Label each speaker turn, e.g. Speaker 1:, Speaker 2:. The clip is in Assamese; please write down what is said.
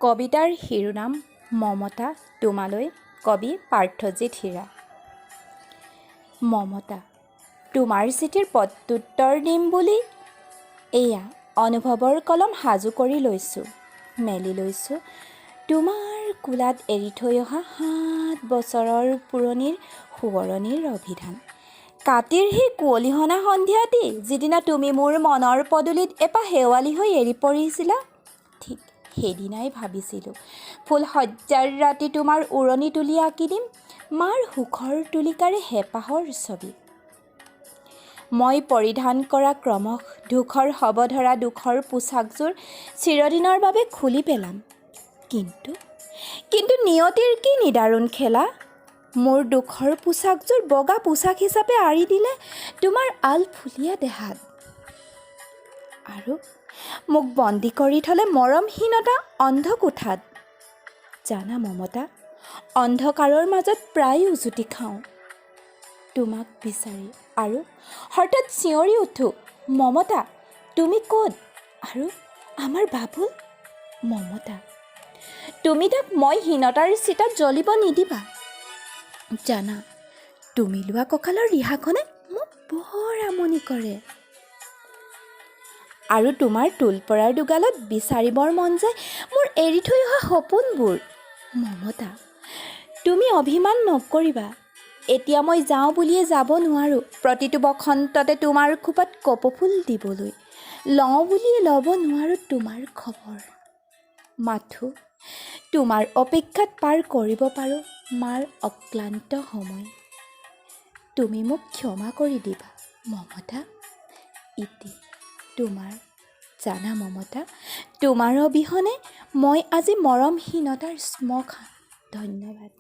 Speaker 1: কবিতাৰ শিৰোনাম মমতা তোমালৈ, কবি পাৰ্থজিত হীৰা। মমতা, তোমাৰ চিঠিৰ প্ৰত্যুত্তৰ দিম বুলি এয়া অনুভৱৰ কলম সাজু কৰি লৈছোঁ, মেলি লৈছোঁ তোমাৰ কোলাত এৰি থৈ অহা 7 বছৰৰ পুৰণিৰ সোঁৱৰণিৰ অভিধান। কাতিৰ সেই কুঁৱলীসনা সন্ধিয়াটি, যিদিনা তুমি মোৰ মনৰ পদূলিত এপাহ শেৱালি হৈ এৰি পৰিছিলা, ঠিক সেইদিনাই ভাবিছিলোঁ ফুলশয্যাৰ ৰাতি তোমাৰ ওৰণি তুলি আঁকি দিম মাৰ সুখৰ তুলিকাৰে হেঁপাহৰ ছবি। মই পৰিধান কৰা ক্ৰমশ ধূসৰ হ'ব ধৰা দুখৰ পোছাকযোৰ চিৰদিনৰ বাবে খুলি পেলাম। কিন্তু নিয়তিৰ কি নিদাৰুণ খেলা! মোৰ দুখৰ পোছাকযোৰ বগা পোছাক হিচাপে আঁৰি দিলে তোমাৰ আলফুলীয়া দেহাত আৰু মোক বন্দী কৰি থ'লে মৰমহীনতা অন্ধকোঠাত। জানা মমতা, অন্ধকাৰৰ মাজত প্ৰায় উজুতি খাওঁ তোমাক বিচাৰি আৰু হঠাৎ চিঞৰি উঠোঁ, "মমতা, তুমি ক'ত? আৰু আমাৰ বাবুল?" মমতা, তুমি তাক মইহীনতাৰ চিতাত জ্বলিব নিদিবা। জানা, তুমি লোৱা কঁকালৰ ৰিহাখনে মোক বৰ আমনি কৰে আৰু তোমাৰ তোলপৰাৰ দুগালত বিচাৰিবৰ মন যায় মোৰ এৰি থৈ অহা সপোনবোৰ। মমতা, তুমি অভিমান নকৰিবা। এতিয়া মই যাওঁ বুলিয়ে যাব নোৱাৰোঁ প্ৰতিটো বসন্ততে তোমাৰ খোপাত কপৌফুল দিবলৈ, লওঁ বুলিয়ে ল'ব নোৱাৰোঁ তোমাৰ খবৰ। মাথোঁ তোমাৰ অপেক্ষাত পাৰ কৰিব পাৰোঁ মাৰ অক্লান্ত সময়। তুমি মোক ক্ষমা কৰি দিবা মমতা। ইতি তোমাৰ। জানা মমতা, তোমাৰ অবিহনে মই আজি মৰমহীনতাৰ শ্মশান। ধন্যবাদ।